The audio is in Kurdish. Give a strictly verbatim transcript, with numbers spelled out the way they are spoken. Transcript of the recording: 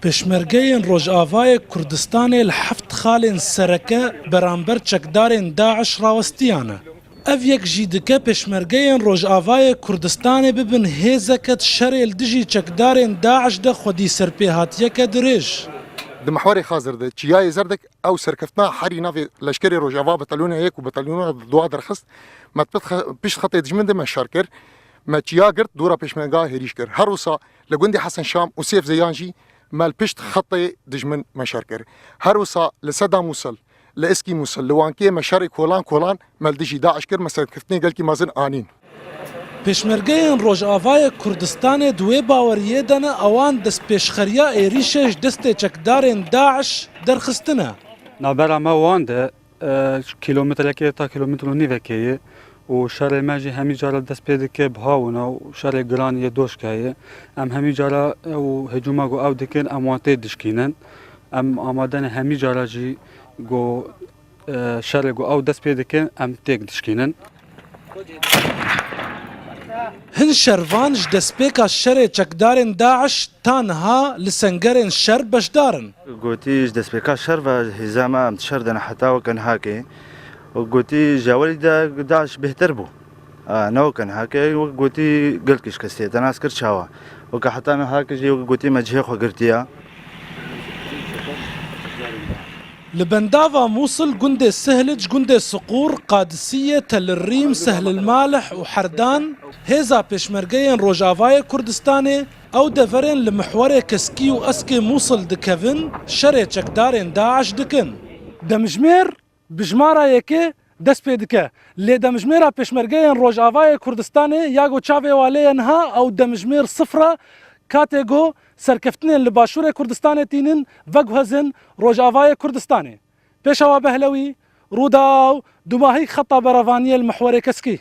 Pêşmergeyên Rojavayê Kurdistanê li heft xalên sereke beramber çekdarên DAIŞ rawestiyane. Ev yek jî dike pêşmergeyên Rojavayê Kurdistanê bibin hêzeke di şerê li dijî çekdarên DAIŞ de xwedî serpêhatiyeke dirêj. Di mihwerê Xazir de Çiyayê Zerdek ew serkeftina herî navê leşkerê Rojava, batalyona yek û batalyona dua derxist. Me pişt xe-, pişt xetê dijmin de me şer kir. Me çiya girt, dora pêşmerga hêrîş kir. Her wisa li gundê Hesen Şam û Sêf Zeyan jî me li pişt xetê dijmin me şer kir. Her wisa li Seda Mûsil, li Eskî Mûsil, li Wankê me şerê kolan kolan me li dijî DAIŞ kir, me serkeftinê gelkî mezin anîn. Pêşmergeyên Rojavayê Kurdistanê di wê baweriyê de ne, ewan destpêşxeriya êrîşê ji destê çekdarên DAIŞ derxistine. Navbera me wan de, e, kîlometrekê ta kîlometre û nîvekê ye û şerê me jî hemî cara dest pê dike bi hawina û şerê giran yê doşka ye. Em hemî cara ew hicûma ku ew dikin, em wan tê dişkînin. Em amade ne hemî cara jî ku, e, şerê ku ew dest pê dikin, em têk dişkînin. Hin şervan ji destpêka şerê çekdarên DAIŞ ta niha li sengerên şer beşdar in. Gotî ji destpêka şer ve hêza me em di şer de ne heta weke nihakê. Û gotî ji ewelî de DAIŞ bêhtir bû. A, ne weke nihakê, wek gotî gelkî şikestî ye. Te nas kir çawa? Weke heta nihakê jî wek gotî me cihê xwe girtiye. Li bendava Mûsil, gundê Sihlic, gundê Siqûr, Qadisiye, Telirrîm, Sehlilmalih û Herdan, hêza pêşmergeyên Rojavayê Kurdistanê, ew deverên li mihwerê Keskî û Eskê Mûsil dikevin, şerê çekdarên DAIŞ dikin. Demjimêr bi jimara yekê dest pê dike. Lê demjimêra pêşmergeyên Rojavayê Kurdistanê ya ku çavê wa lê ye niha, ew demjimêr sifr e, katê ku serkeftinên li Başûrê Kurdistanê tînin, veguhezin Rojavayê Kurdistanê. Pêşawa Behlewî, Rûdaw, dumahî xeta berevaniyê li mihwerê Keskî.